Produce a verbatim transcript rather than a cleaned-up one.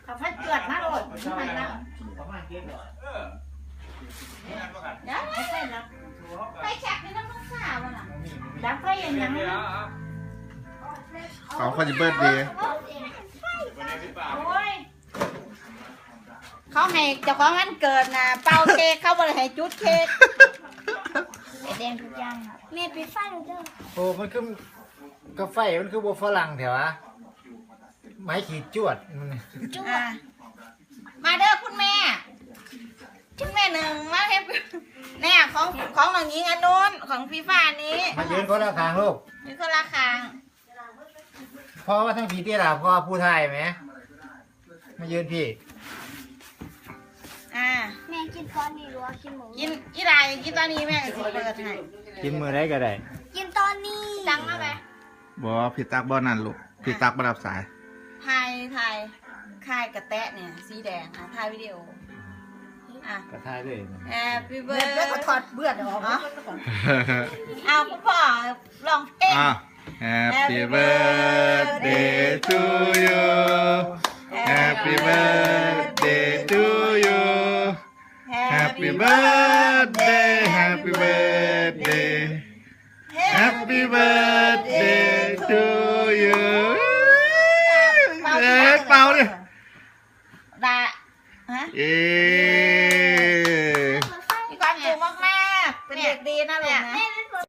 เอาไฟจวดมาโลด มันมาแล้ว เดี๋ยวนะ ไฟแช็กนี่ต้องรักษาบ่ล่ะ ดับไฟอย่างหยัง ของคนจะเบิร์ดเดย์ โอ้ย เขาให้เจ้าของวันเกิดนะ เป่าเค้ก เขาบ่ได้ให้จุดเค้ก แดงทุกอย่างครับ แม่ปิดไฟเลยเด้อ โอ้ มันคือ กาแฟ มันคือบ่ฝรั่งแถวะ ไม้ขีดจวด มัน อ่ะ มาเด้อคุณแม่ คุณแม่หนึ่ง มาให้ เนี่ย ของ ของน้องหญิงอันนู้น ของพี่ฟ้านี้ มายืนคนละข้างลูก ยืนคนละข้าง พ่อว่าทั้งผีที่หลาพ่อผู้ไทยไหม มายืนพี่ อ่า แม่กินตอนนี้หรือว่ากินมื้อ กินอีหลาย กินตอนนี้แม่ก็สิเปิดให้ กินมื้อใดก็ได้ กินตอนนี้ จังมาไหม บ่ พี่ตั๊กบ่นั่นลูก พี่ตั๊กบ่รับสาย ถ่าย ถ่าย ค่ายกระแตะเนี่ย สีแดง อ่ะ ถ่ายวิดีโอ อ่ะ ก็ถ่ายเลย Happy เบิดแล้วก็ถอด birthday เบือดออก เนาะ เอาคุณพ่อร้องเพลง อ่ะ Happy birthday to you. Happy birthday to you. Happy birthday, happy birthday, happy birthday to you. เอ้ย เป่าดิ ดา ฮะ เย้ มีความสุขมากๆ เป็นเด็กดีนะลูกนะ